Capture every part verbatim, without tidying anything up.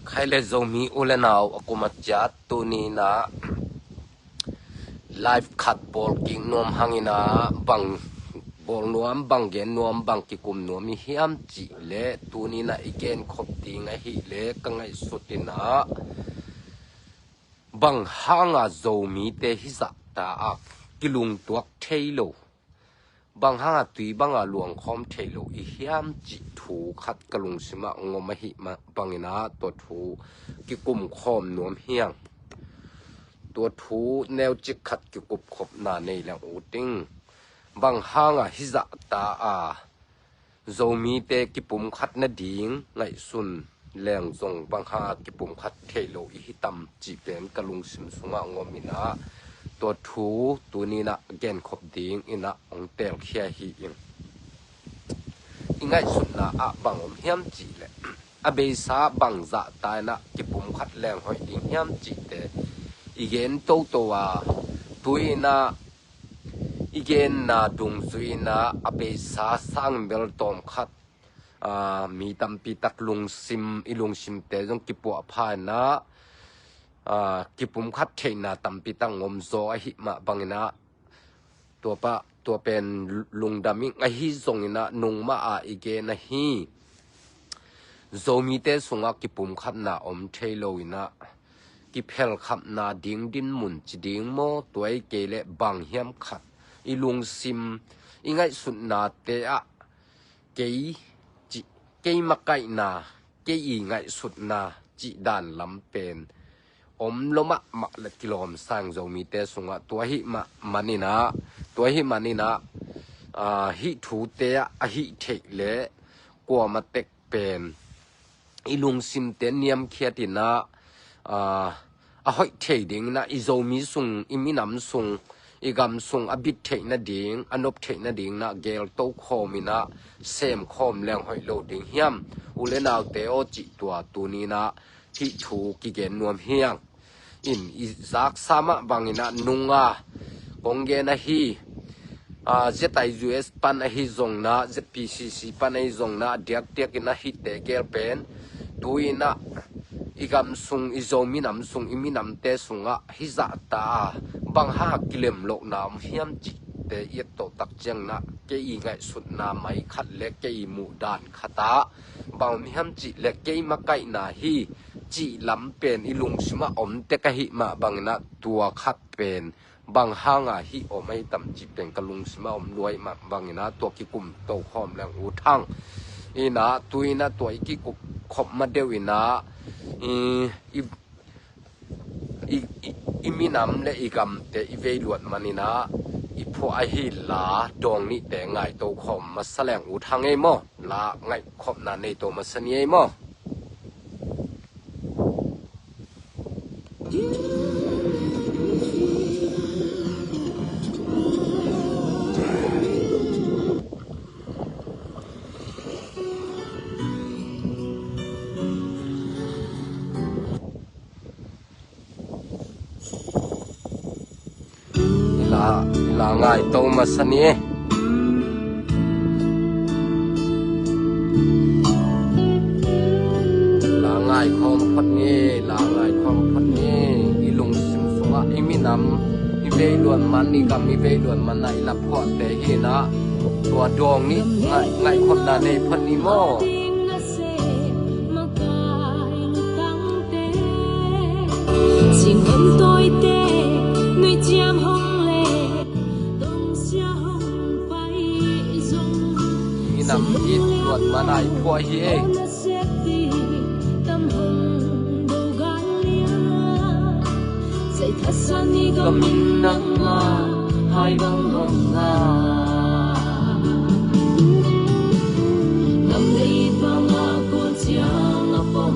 Khai le Zomi u le nau a kum a ciat tuni in ah live khat bawl kik nuam hang in ah bang bawl nuam, bang gen nuam, bang kikum nuam i hiam cih le tuni in ah i gen khop ding ahih le ka ngaihsut in ah bang hanga Zomite hizah ta a kilungtuak thei lo, bang hanga tui banga luangkhawm thei lo i hiam cih thu khat ka lungsimah ngom ahih mah bangin ah tua thu kikum khawm nuam hi hang. Tua thu neucik khat kikupkhopna nei leng ut ing. Bang hanga hizah ta a Zomite kipumkhat nading ngaihsun leng zong bang hanga kipumkhat thei lo i hi tam cih pen ka lungsim sungah ngom in ah tua thu tuni in ah genkhop ding in ah hong telkhia hi ing. I ngaihsutna ah bang om hiam cih leh a beisa bang zahta in ah kipumkhat leng hoih ding hiam cihte i gen toto a, tu in ah i genna dungzui in ah a beisa sangin bel tawmkhat, aa, mi tampi tak lungsim, i lungsimte zong kipuahpha in ah, aa, kipumkhat theihna tampi tak ngom zaw ahih mah bangin ah tua pa, tua pen lungdam ing. Ahi zongin ah nungmah a i gen ahi Zomite sungah kipumkhatna om thei lo in ah kiphelkhapna ding dinmun ci ding maw, tua i kei leh bang hiam khat i lungsim, i ngaihsutnate ah kei cih, kei makaihna, kei i ngaihsutna cih dan lam pen om lo mahmah le kilawm sang Zomite sungah. Tua ahih mah manin ah, tua ahih manin ah, aa, hih thute ah a hih theih leh kuamah tek pen i lungsimte niamkhiat in ah, aa, a hoih thei ding in ah i Zomi sung, i minam sung, i gam sung a bit theih nading, a nop theih nading in ah gelto khawm in ah sem khawm leng hoih lo ding hiam, u le naute aw, cih tua tuni in ah hih thu kigen nuam hi hang. In i zaksa mah bangin ah nunga kong gen ahi, aa, Z I U S pan ahi zongin ah, Z P C C pan ahi zongin ah, a diakdiakin ah hihte gel pen tu in ah i gam sung, i Zomi nam sung, i minamte sungah hizah ta a bang hanga kilem lohna om hiam cihte i et toh tak ciangin ah kei i ngaihsutna mai khat le kei i muhdan khat ah bang om hiam cih leh kei makaihna hi cih lam pen i lungsimah om tek ahih mah bangin ah tua khat pen bang hanga hih om ahi tam cih pen ka lungsimah om lua ahih mah bangin ah tua kikum to khawm leng ut hang. In ah tu in ah tua i kikum khop ma deuh in ah i, i i, i, i minam le i gamte i vei luat manin ah i phuah ahi la dawng nihte ngaito khawm masa leng ut hang ei maw. La ngaihkhopna nei to masa ni ei maw. I la, i la ngaito masa ni. La ngaikhawm phot ni, la ngaikhawm phot ni. I lungsim sungah i minam, i vei luat man, i gam i vei luat man ah i la phuahte hi in ah tua dawng nih ngaih, ngaihkhopna nei phot ni maw. Minam i luat man ah i phuah hi ei. Ka min nangmah hai bang hong ngah. Gam lei bangah kuan ciang a pom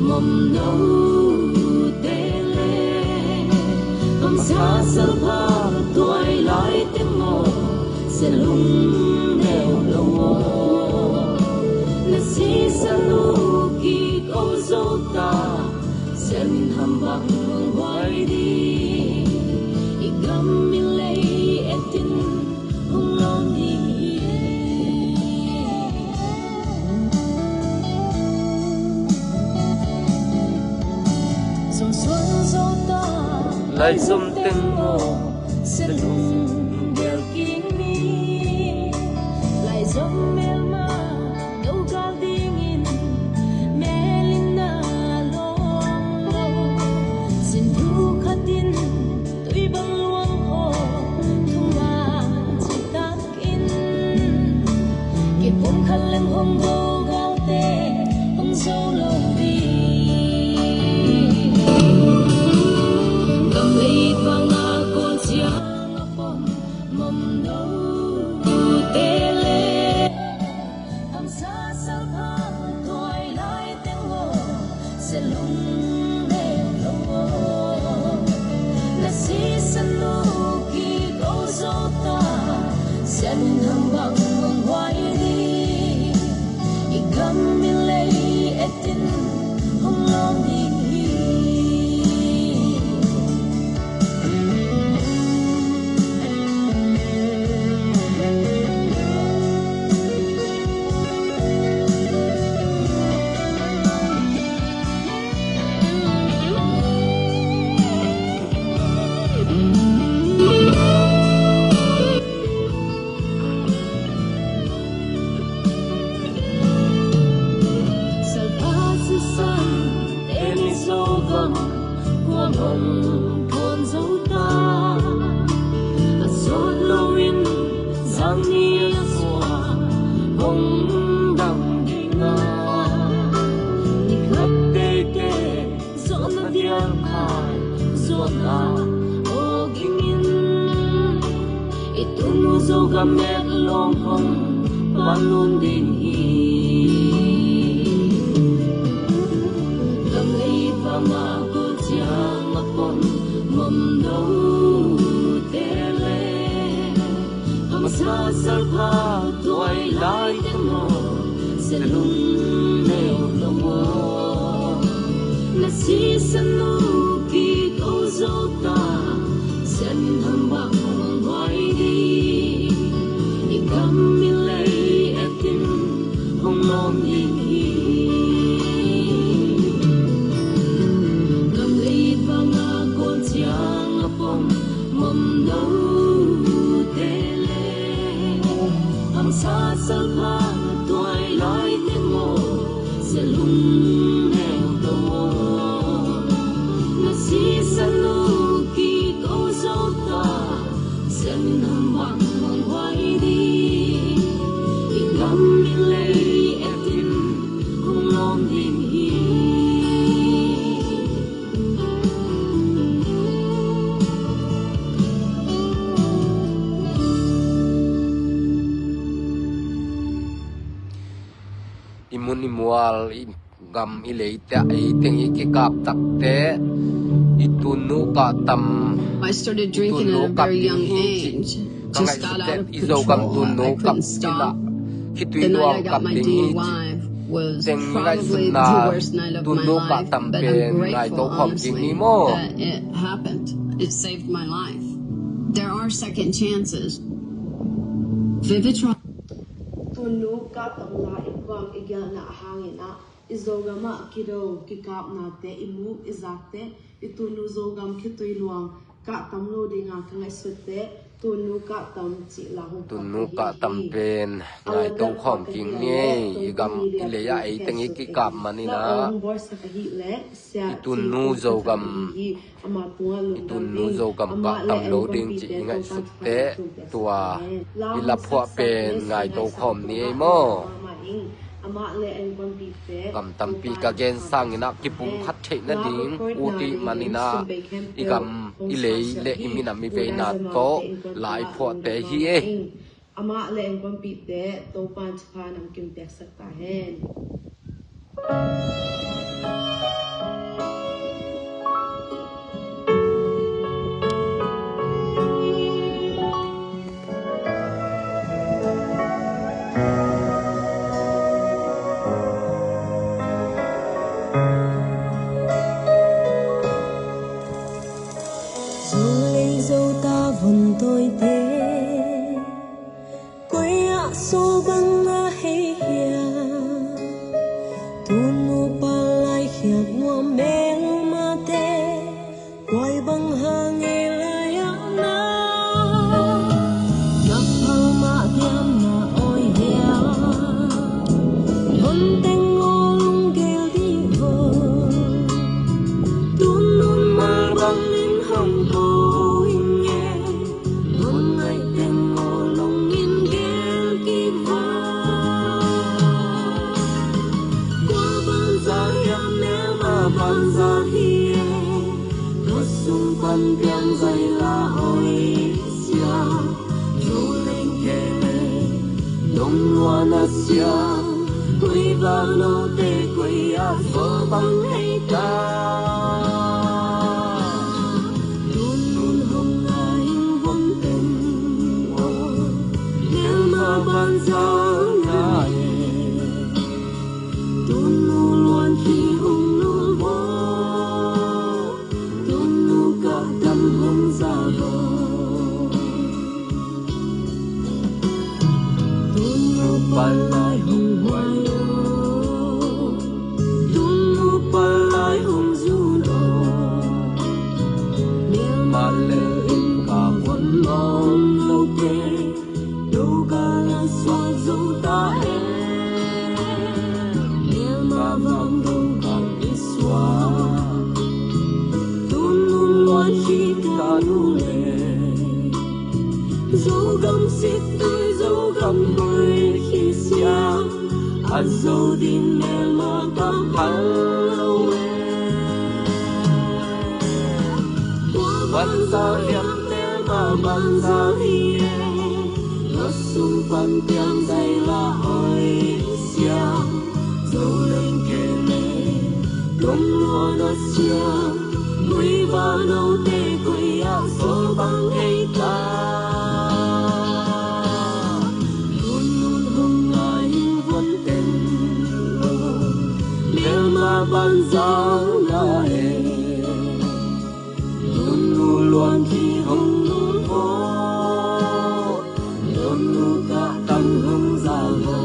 mom note le, kamsa salpha tuai lai teng aw, sia lung neu lo aw. Na sisa lu kik om zo ta, sia min ham bang hong huai ding. I gam i lei etin hong lawm ding hi. Laizom teng maw, salung bel kik ni. Laizom melma dogal dingin mel in na lawm lo. Sin thu khat in tui bang luang kho, thuman citak in kipum khat leng hong go galte hong zo lo ding. Gam lei vanga kawl ciang a pom mom dote le, hamsa salphang tuai lai teng aw, salung neu lo aw. Na sisan lo kiko zo ta, sian in hambang hong huai ding. I gam i lei et in hong lawm ding hi. Salpa sisan teni Zogam khuam hong thawn zo ta. A sawt loin zang ni a sua hong dang ding a, ni khat teitei zawhna dial khai, zawhna aw ging in. I tunu Zogam et lawm hong pan lun ding hi. Gam lei vama kawl ciang a pom mom dote le, hamsa salphang tuai lai teng aw, salung neu lo aw. Na sisan lo kiko zo ta, sian in hambang hong huai ding. I gam i lei et in hong lawm ding hi. Gam lei vanga kawl ciang a pom mom dote le, hamsa salphang tuai lai teng aw, salung neu lo aw. Na sisan lo kiko zo ta, sian in hambang hong huai ding. I gam i lei et in hong lawm ding hi. I mun i mual, i gam i leite ah, i teng i kikap takte, i tunu kah tam, I started i drinking tunu at a kap very ding young hi ci. Age. Ka just got ngaihsut out teh of i Zogam control. Tunu I kap couldn't ding stop. Ah, khitui luang kap ding hi ci. The night I got my D U I was probably the worst night of my life, but I'm grateful, honestly, that it happened. Teng ngaihsutna tunu kah tam pen ngaito khawm ding hi maw. It saved my life. There are second chances. Vivitrol. Tunu kah tam la i kuang i gelhna hangin ah, i Zogam ah kido kikapnate i mu i zakte, i tunu Zogam khitui luang kah tam lo dinga ka ngaihsut teh, tunu kah tam cih la hong kah hi. Tunu kah tam pen ngaito khawm ding hi. I gam i lei ah ei teng i kikap manin ah, i tunu Zogam, i tunu Zogam kah tam lo ding cih i ngaihsut teh, tua i laphuah pen ngaito khawm ni ei maw. Amah le a innkuanpihte, gam tampi ka gen sangin ah kipumkhat theih nading ut ih manin ah, i gam i lei le i minam i veina tawh laiphuahte hi ei. Amah le a innkuanpihte Topa'n thupha namkim piaksak ta hen. Zo lei zo ta vun tawite, koi ah so bang a hei hiam? Tunu pa lai khiat nuam melmate, koi bang hang Banza hi e, tua sung pan piang zai la oi sia. Zo leng khe le, dong lua na sia. Koi va no te koi a zo bang hei ta. Tun nun hong ngai hong von ten o. Melma banza ngai. Tunu luan khi hong lul vo. Tunu kah tam hong za vo. Tunu palai hong huai o. Tunu palai hong zu lo. Mel ma le in ka wan mong lo te. Dogal a suak zo ta e. Mel ma vang dogal i suak. Tun nun luan hi ta nu le. Zogam sit tui Zogam mui hi sia. A zo ding mel ma ka hal lo e. Tua banza liam mel ma banza hi e. Tua sung pan piang zai la oi sia. Zo leng khe le, dong lua na sia. Gui va no te gui a zo bang hei ta. Tun nun hong ngai hong von ten o. Mel ma banza la e. Tunu luan khi hong lul vo. Tunu kah tam hong za vo.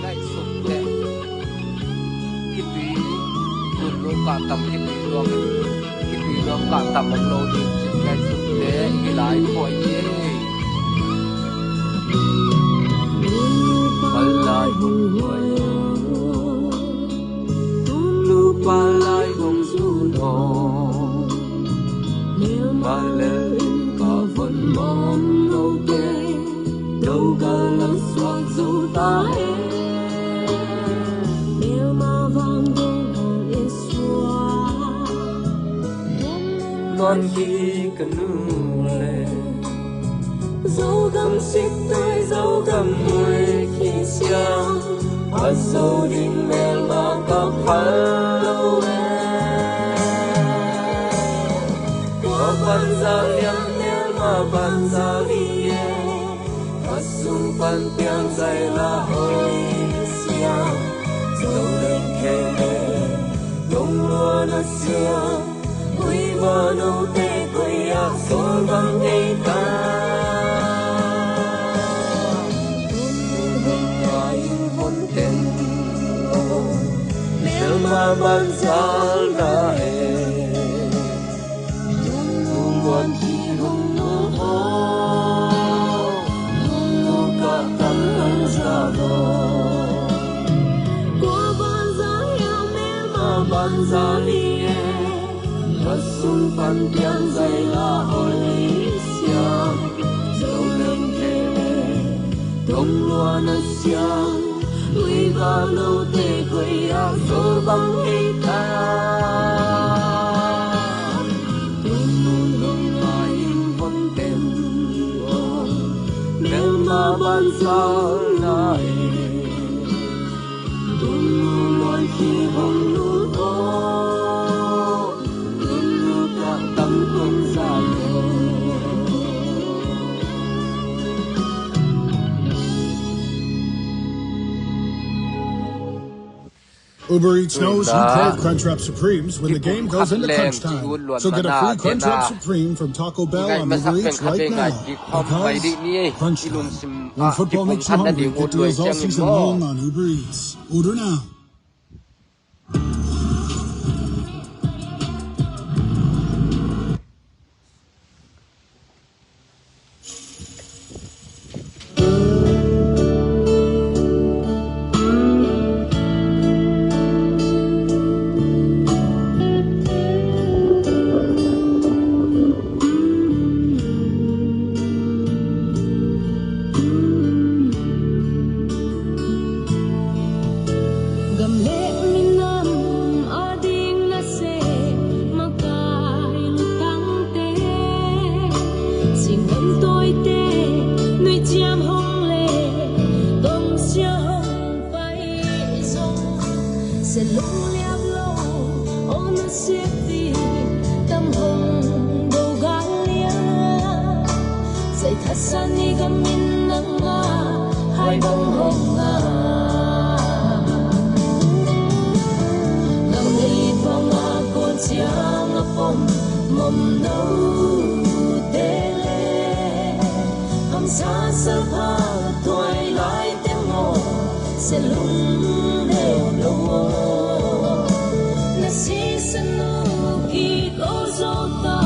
Ngaihsut le. Khitui, tunu kah tam khitui luang. Khitui luang kah tam om lo ding cih ngaihsut le, i lai khuai e. Palai hong huai o. Tunu palai hong zu lo. Mel ma le in ka von mong lo te. Dogal a suak zo ta e. Mel ma vang dogal i suak. Luan hi ka nu le. Zogam sit tui Zogam mui hi sia. A zo ding mel ma ka phal lo e. Tua banza liam mel ma banza hi e. A sung pan piang zai la oi sia. Zo leng khe le, dong lua na sia. Gui va no te gui a zo bang hei ta. Tun nun hong ngai hong von ten o. Mel ma banza la e. Tunu luan khi hong lul vo. Tunu kah tam hong za vo. Tua banza hiam mel ma banza hi e. Tua sung pan piang zai la oi sia. Zo leng khe le, dong lua na sia. Gui va no te gui a zo bang hei ta. Tun nun hong ngai hong von ten o. Mel ma banza la e. Tunu luan khi hong lul vo. Tunu kah tam hong za vo. Uber Eats knows you crave Crunchwrap Supremes when the game goes into crunch time. So get a free Crunchwrap Supreme from Taco Bell on Uber Eats right now. Because Crunchwrap, when football makes you hungry, get deals all season long on Uber Eats. Order now. Taithasan i gam in nangmah hai bang hong ngah. Gam lei bangah Kawl ciang a pom mawmnote le hamsa salpha tuai lai teng aw, sia lung neu lo aw. Na sisan uh kik aw zo ta,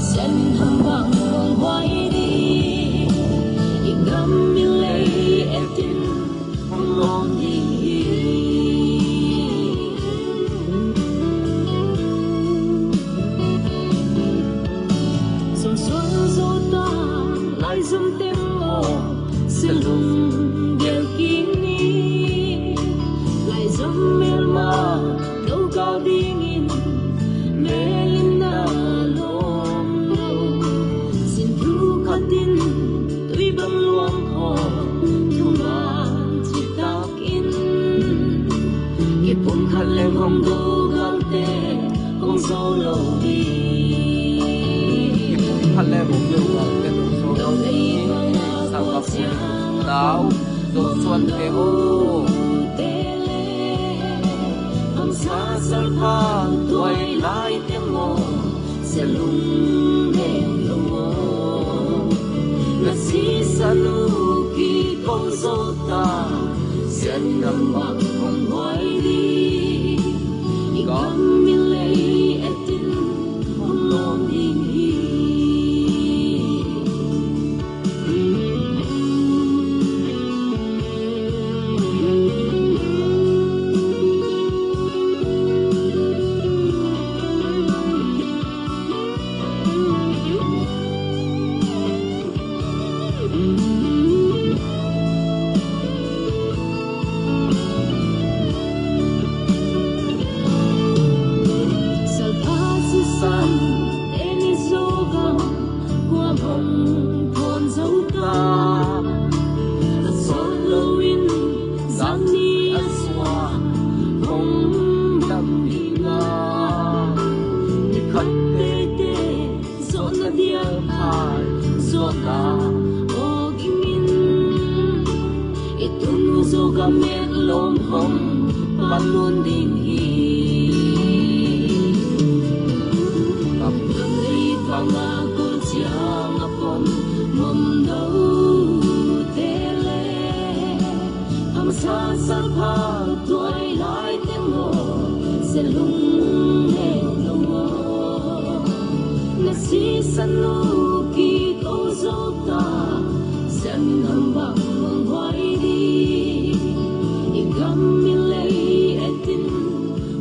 sian hambang hong huai ding, i gam i lei etin hong lawm ding hi. Zong suan zo ta, lai zom teng aw, sia lung gel kik ni. Lai zom melma do kau dingin mel in na lawm lo. Sin thu khat in tui bang luang khawm, thuman citak in kipum khat leng hong do galte hong zo lo ding. Kipum khat leng hong do galte hong zo lo ding. Sangkap nau, zo suan te aw. Hamsa salpha tuai lai teng aw, sia lung neu lo aw. Na sisan uh kik aw zo ta, sian hambang hong huai ding, i gam i lei etin hong lawm ding hi. Salpha sisan teni Zogam kua hong phuan zo ta. A sawt loin zan ni a suah hong dam ding a, ni khat teitei zawhna dial khai zuakna aw gingin, i tun uh Zogam met lawm hong pan lun ding hi. Gam lei bangah Kawl ciang a pom mawmnote le hamsa salpha tuai lai teng aw, sia lung neu lo aw. Na sisan uh kik aw zo ta, sian hambang hong huai ding, i gam i lei etin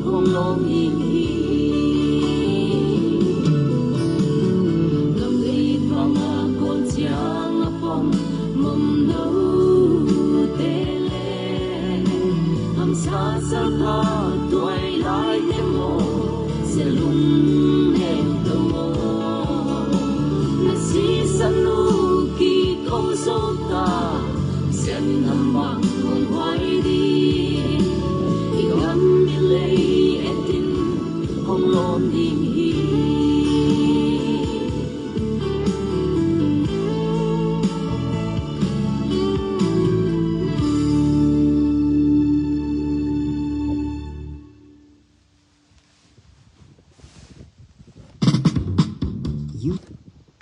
hong lawm ding hi. Gam lei bangah Kawl ciang a pom mawmnote le hamsa salpha tuai lai teng aw, sia lung neu lo aw. Na sisan uh kik aw zo ta, sian hambang hong huai ding, i gam i lei etin hong lawm ding hi. You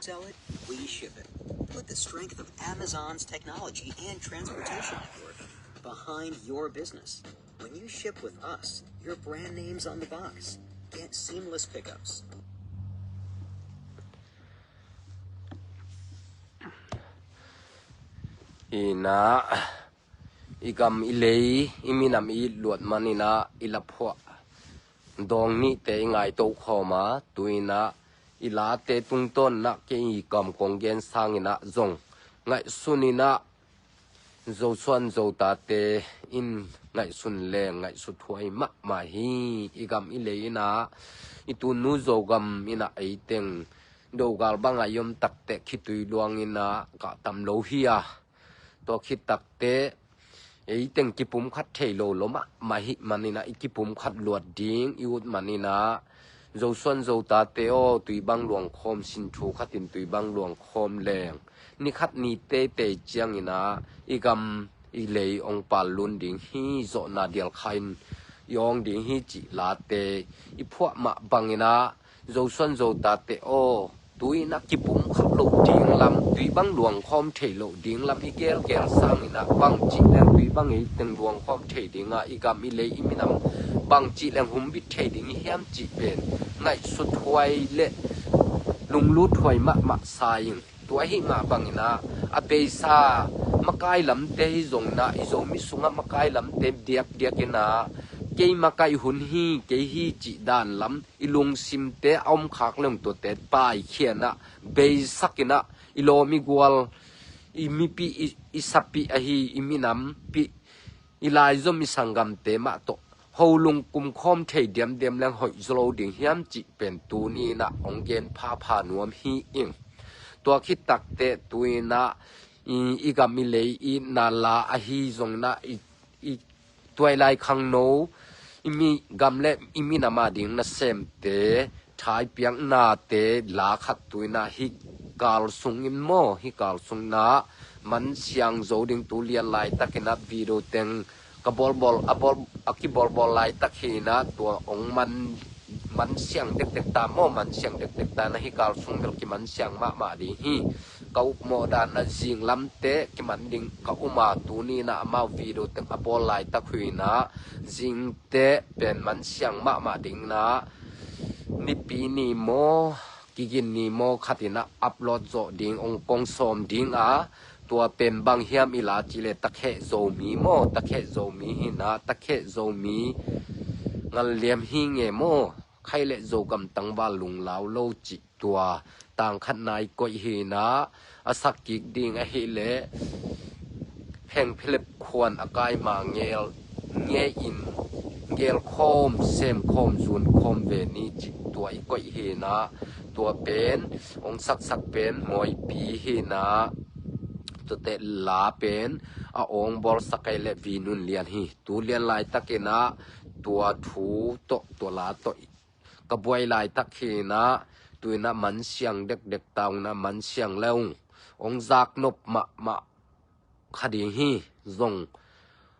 sell it, we ship it. Put the strength of Amazon's technology and transportation network behind your business. When you ship with us, your brand name's on the box. Get seamless pickups. Ina, i gam i lei, i minam i luat man ina, i laphuah dawng nihte i ngaito khawm a, tu ina, i late tungtawn na kei i gam kong gen sang ina zong ngaihsun ina, Zosuan Zotate in ngaihsun le ngaihsut huai mahmah hi. I gam i lei ina, i tunu Zogam ina eiteng Dogal banga i om takte khitui luang ina kah tam lo hi a. Tua khit takte eiteng kipum khat thei lo lo mahmah hi man ina, i kipum khat luat ding i ut man ina, Zosuan Zotate aw, tui bang luangkhawm, sin thu khatin tui bang luangkhawm leng, ni khat ni teitei ciangin ah i gam i lei hong pallun ding hi, zawhna dial kha in i awng ding hi cih late i phuah mah bangin ah, Zosuan Zotate aw, tui in ah kipumkhat loh ding lam, tui bang luangkhawm thei loh ding lam i gelgel sangin ah, bangcih leng tui bang ei teng luangkhawm thei ding a, i gam i lei i minam bangcih leng humbit thei ding i hiam cih pen ngaihsut huai le lunglut huai mahmah sa ing. Tua ahih mah bangin ah, a beisa makai lamte hi zongin ah, i Zomi sungah makai lamte diakdiakin ah, kei makai hun hi, kei hi cih dan lam i lungsimte a om khak leng tuate paikhia in ah, beisakin ah, i lawm i gual, i mipi, i, i sapi ahi, i minampi, i laizom i sanggamte mah tawh ho lungkum khawm thei diamdiam leng hoih zaw lo ding hiam cih pen tuni in ah hong gen phapha nuam hi ing. Tua khit takteh tuni in ah i, i gam i lei i na la ahi zongin ah, i, i tuailai khangno, i mi gam le i minam a ding nasemte thaipiaknate la khat tuni in ah hih kal sungin maw, hih kal sungin ah mansiang zo ding, tu lian laitakin ah video teng ka bawlbawl, a bawl, a kibawlbawl laitak hi in ah, tua hong man, mansiang dekdek ta maw, mansiang dekdek ta in ah, hih kal sung bel kimansiang mahmah ding hi. Ka upmawh dan ah zing lamte kiman ding ka um a, tuni in ah amau video teng a bawl laitak hi in ah, zingte pen mansiang mahmah ding in ah, Nipi ni maw, Kigin ni maw khat in ah upload zawh ding hong kong sawm ding a, tua pen bang hiam i la cih leh Takheh Zomi maw, Takheh Zomi hi in ah, Takheh Zomi ngalliam hi nge maw, khai le Zogam tangval lunglau lo cih tua tang khat na i koih hi in ah, a sak kik ding ahih leh Heng Philip Khuan a kai ma ngel, ngei in, ngel khawm, sem khawm, zun khawm ve ni cih tua i koih hi in ah, tua pen hong saksak pen Mawipi hi in ah, tuate la pen a hong bawlsak ahih leh Vi Nun Lian hi. Tu lian laitakin ah tua thu tawh, tua la tawh ka buai laitak hi in ah, tuni in ah mansiang dekdek ta ung in ah, mansiang le ung hong zaknop mahmah kha ding hi. Zong,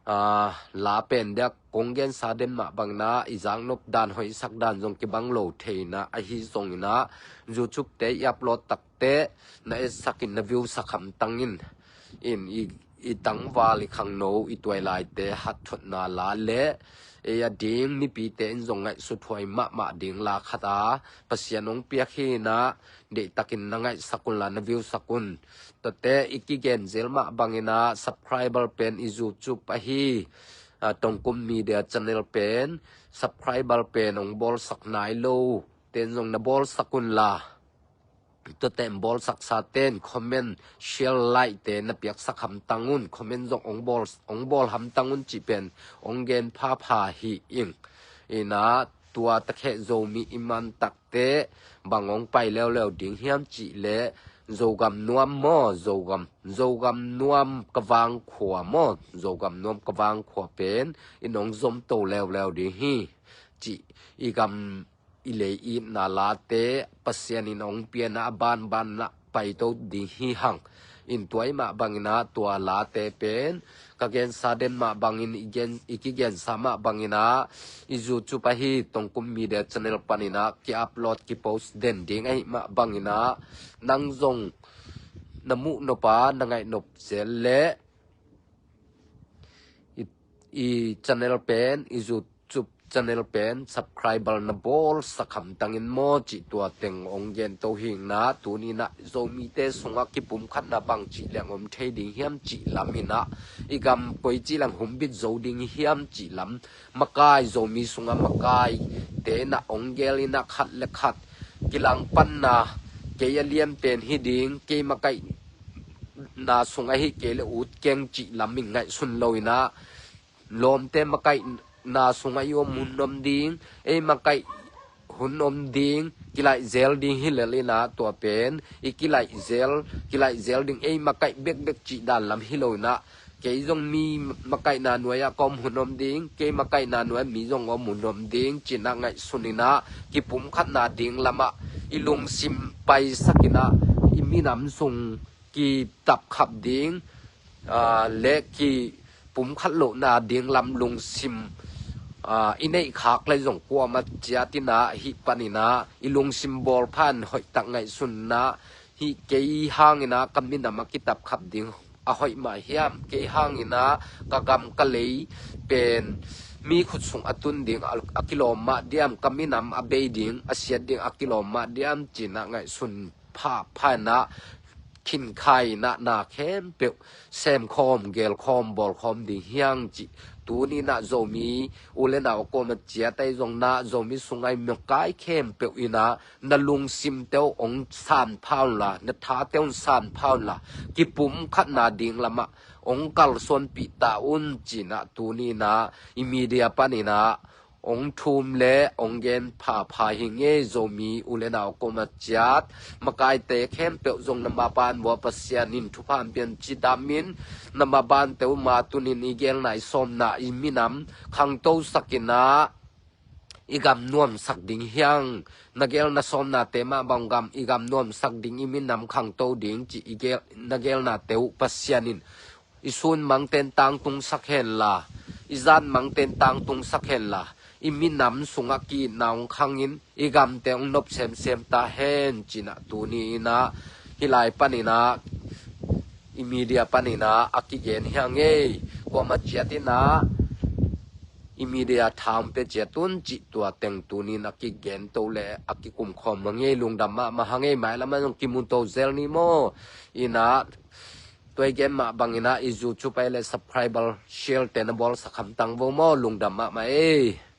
ah, la pen diak kong gensa den mah bangin ah, i zaknop dan, hoihsak dan zong kibang lo thei in ah, ahi zongin ah YouTube te i upload takteh na etsak in, na view sak hamtang in, in i, i tangval, i khangno, i tuailaite hatthotna la le ei a ding mipite in zong ngaihsut huai mahmah ding la khat a Pasian hong piak hi in ah, deihtakin na ngaihsak un la, na view sak un. Tuate i kigen zel mah bangin ah subscriber pen i YouTube ahi, ah, Tongkum Media channel pen subscriber pen hong bawlsak nai lo ten zong na bawlsak un la, tuate in bawlsaksa ten comment, share, like te na piaksak hamtang un, comment zong hong bawl, hong bawl hamtang un cih pen hong gen phapha hi ing. In ah tua Takheh Zomi i man takteh bang hong pai leuleu ding hiam cih leh Zogam nuam maw, Zogam, Zogam nuam ka vang khua maw, Zogam nuam ka vang khua pen in hong zom to leuleu ding hi cih, i gam i lei itna late Pasian in hong piakna a banban na paito ding hi hang. In tua ahih mah bangin ah tua late pen ka gensa den mah bangin, i gen, i kigensa mah bangin ah i YouTube ahi Tongkum Media channel panin ah ki-upload, ki-post den ding ahih mah bangin ah nang zong na muh nop a, na ngaih nop zel leh i, i channel pen, i YouTube channel pen subscriber na bawlsak hamtang in maw cih tua teng hong gen to hi ing. Tuni in ah Zomite sungah kipumkhatna bangci leng om thei ding hiam cih lam in ah, i gam koici leng humbit zo ding hiam cih lam, makai, Zomi sungah makaite in ah hong gel in ah khat le khat kilangpanna, kei a lian pen hi ding, kei makaihna sung ahi kei leh ut keng cih lam in ngaihsun lo in ah, lawmte makaihna sungah i om hun om ding, ei makaih hun om ding, kilaih zel ding hi lel in ah tua pen i kilaih zel, kilaih zel ding, ei makaih bekbek cih dan lam hi lo in ah, kei zong mi makaihna nuai-ah ka om hun om ding, kei makaihna nuai-ah mi zong om hun om ding, cinah ngaihsun inah kipumkhatna ding lamah i lungsim paisak inah i minam sung kitapkhap ding, aa, le kipumkhat lohna ding lam lungsim, aa, i neihkhak le zong kuamah ciat inah hih paninah i lungsim bawlphan hoihtak ngaihsun inah hih kei hang inah ka minam a kitapkhap ding a hoih mah hiam, kei hang inah ka gam ka lei pen mi khut sung a tun ding a, a kilawm mah diam, ka minam a bei ding a siat ding a kilawm mah diam, cinah ngaihsun phapha inah khinkhai inah na khempeuh semkhawm, gelkhawm, bawlkhawm ding hiang cih tuni inah Zomi u le nau a kuamah ciat ahi zong inah Zomi sung ahi makai khempeuh inah na lungsimte uh hong sanpha unla, na thate uh hong sanpha unla, kipumkhatna ding lamah hong kalsuanpih ta un, cinah tuni inah i media paninah hong thum le hong gen phapha hi ing ei. Zomi u le nau a kuamah ciat makaite khempeuh zong na maban uh ah Pasian in thupha hong pia un ci dam in, na mabante uh ma tunin i gelna i sawmna i minam khangtosak inah i gam nuamsak ding hiang, na gel na sawmnate mah bang gam, i gam nuamsak ding, i minam khangto ding cih i gel, na gelnate uh Pasian in i sun mangten tangtungsak henla, i zan mangten tangtungsak henla, i minam sungah ki-itna hong khangin i gamte hong nop semsem ta hen, cinah tuni inah hih lai paninah i media paninah a kigen hiang ei. Kuamah ciat inah i media tha hong pia ciat un cih tua teng tunin a kigen to le a kikumkhawm hang ei. Lungdam mahmah hang ei. Mailamah zong kimu to zel ni maw? Inah tua i gen mah bang inah i YouTube ahi le subscribe, share te na bawlsak hamtang vo maw? Lungdam mahmah ei.